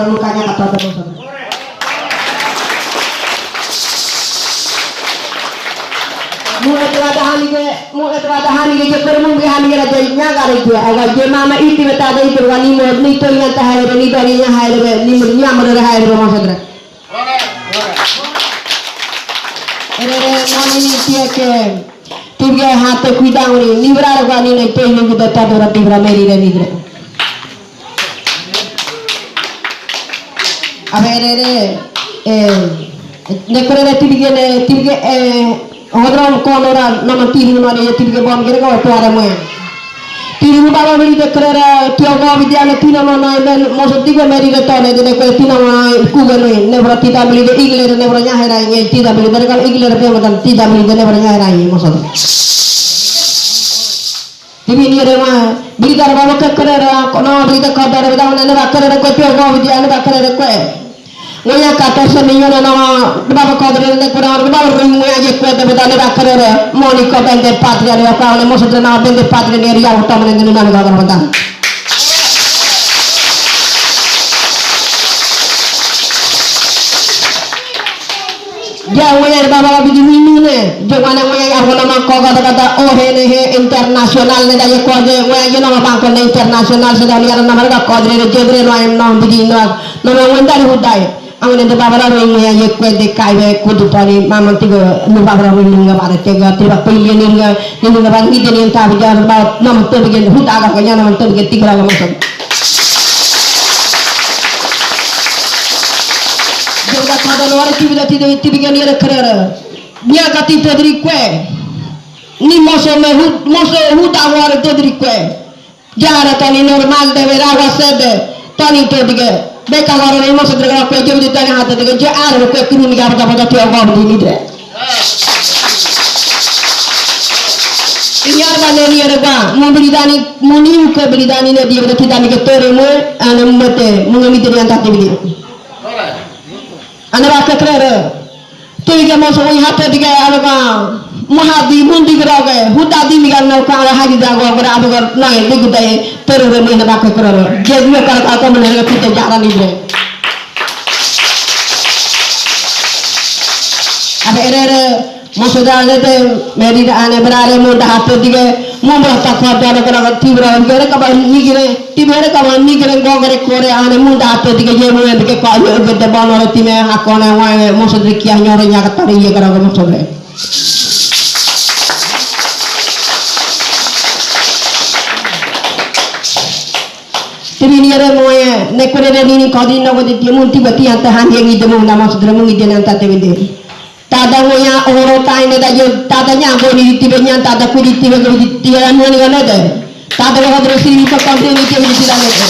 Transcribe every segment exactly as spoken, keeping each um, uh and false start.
Lukanya kata-kata bosan. Mu etra da hani ge, mu etra da hani ge, je permu ge hani ge, raja nya gare ge, aga je mama iti beta da iti, wani mo, ni to nya ta hai re, ni do nya hai re, ni mo, nya mo re hai re, mo sadra. Ere re, mani ni tie ke, tibge hate kuidang ni, ni bra re, wani ni to nya ge, beta do ra tibra meri re ni dre. Abe re re, eh, ne kore re tibige ne, tibige, eh, odrom kono ra, nama tiri mane ye tibige bom gere ko tuara mue. Tiri mu baba beli de kore re, tio go vidya ne tina mana, ne moso tigo meri de tone, de ne kore tina mana, kuge ne, ne bra tita beli de igle, ne bra nya hera, ne tita beli de kan igle, ne bra tita beli de, ne bra nya hera, moso. Tibi ni re ma, beli dar baba ke kere re, kono beli de ko dar baba ne ba kere re ko tio go bidi ne ba kere re ko. Ngoya ka to se mi yo na na, baba ko dar ne ko na, baba ring ngoya ye ko de baba ne ba kere re. Moni ko bende patria ne ka ne mo se na bende patria ne ria ko to ne na ga ga baba. Ja, wayar baba bidi winu ne. Je wana wayar argo nama ko kata kata, oh, he ne he international ne da ye ko je, wayar je nama bangko ne international se da ni ara nama ka ko je re je re no em no bidi no. Nama wenda ri hudai. Ang ne de baba ra wayar ye ko de kai we kudu pani mama tigo nu baba ra wayar nga bare tega tiba pilihan nga ni nga bang ide ni ta bija ba nama to bige huda ka kanya nama to bige tigra ka masam. Jeng da kada luar tibi da tibi tibi gani ada kerera. Dia kati todri kue. Ni moso me hu moso huda luar todri kue. Jara tani normal de vera wasebe tani todige. Beka luar ni moso dre kue jeng di tani hata dige je ara kue kuru ni gaba gaba tio gaba di ni dre. Inyar ba le ni ara ba mu beri dani mu ni ke beri dani ne dia beri dani ke tere mu ane mete mu ngami tere anta tibi. Ane ba ke kerere. Tui ke moso wi hate dige ane ba mu hadi mundi ke roge huda di mi gan na ka hadi da go gora abe gor na ye digu dai tere re mu ane ba ke kerere. Je dia kar ka ka mene ke pite jara ni bre. Abe erere. Moso da lete, meri da ane berare mu da hate dige, mu berata kota da kena tibi ra gere kaba nigere, tibi ra kaba nigere gogere kore ane mu da hate dige je mu dige ko ayo gede bano re time hakone wae moso de kia nyore nya katari ye kara moso de. Tibi ni re moe, ne kore re ni ni kodi no gede timu tiba tian tahan ye ngi de mu na moso de mu ngi de nan ta te bende. Tada ngoya oro tai ne da yo, tada nya go ni tibe nya, tada ku di tibe go di tibe anu ni gana de. Tada lo hadro si ni pa kampe ni tibe di tibe anu de.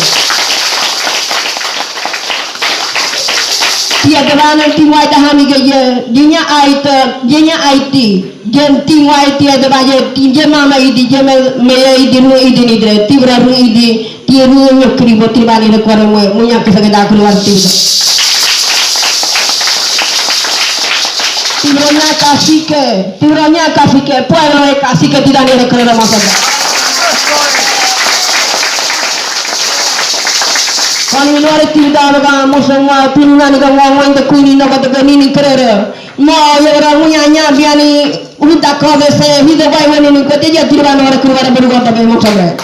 Tia de bana ti wai da hami ge ye, di nya ai te, di nya ai ti, di ti wai ti de ba ye, ti je mama i di, je me, me i di ru i di ni dre, ti bra ru i di. Tiru nyokri bo tiba ni re kore mo, mo nya kesa keda kuri war tiba. Tiba nya kasike, tiba nya kasike, pueblo e kasike tida ni re kore masa. Kani nore tiba baga mo semua tiru nani ka mo mo inde kuni no kata kani ni kerere. Mo yo ra mo nya nya biani. Uda kode se, hide bai weni ni kote dia tiri bano ore kuru bara buru kota be mo sobre.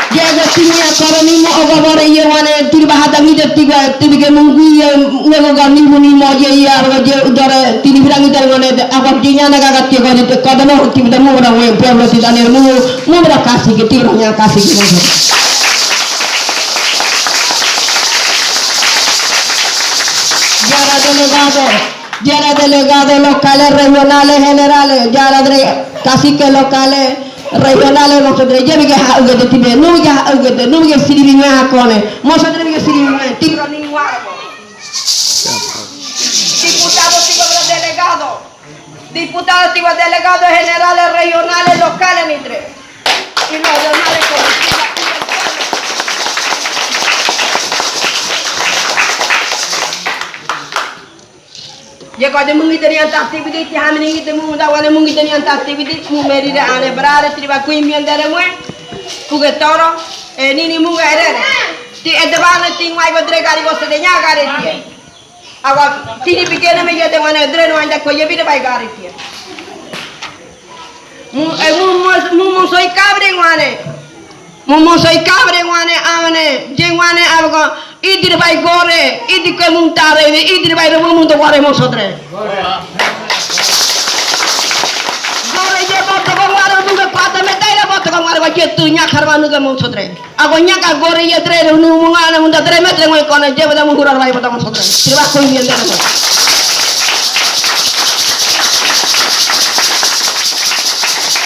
Dia ga tini a koro ni mo oga bore ye wane tiri ba hada ngide tiga tiri ge munggu ye ngego ga ni huni mo ye ye aro je udore tiri birang ide wane de apa dinya na ga ga tiga de kode no tiri de mo ora we pueblo ti dane mo mo ora kasi ge tiri nya kasi ge mo. Jara delegado. Jara delegado locales, regionales, generales, jara dre cacique locales, regionales, moso dre, jebige ha ugede tibe, nubige ha ugede, nubige siribi ngue ha kone, moso dre bige siribi ngue, tibro ni ngue. Diputado tigo dre delegado, diputado tigo delegado, generales, regionales, locales, ni dre. Y los demás de comisión. Ye ko de mungi teni anta tibidi, ti hamini ngi te mungu da wane mungi teni anta tibidi, mu meri de ane brare, triba kui miendere mue, kuge toro, e nini mungu erere. Ti edebane ti ngwai go dre gari go sede nya gari ti. Awa tini bikene me yede wane dre no anda ko yebi de bai gari ti. Mu e mu mu mu mu soi kabre wane. Mu mu soi kabre wane amane je wane abgo idire bai gore idi ko mu tare idi bai ro mu do gore mu sodre. Gore je boto ko ngwaro nunga pata me taira boto ko ngwaro je tu nya karwa nunga mu sodre. Ago nya ka gore ye dre ro nu mu ngana mu da dre metre ngoi kone je bada mu hurar bai bada mu sodre. Sirwa koi ye dre.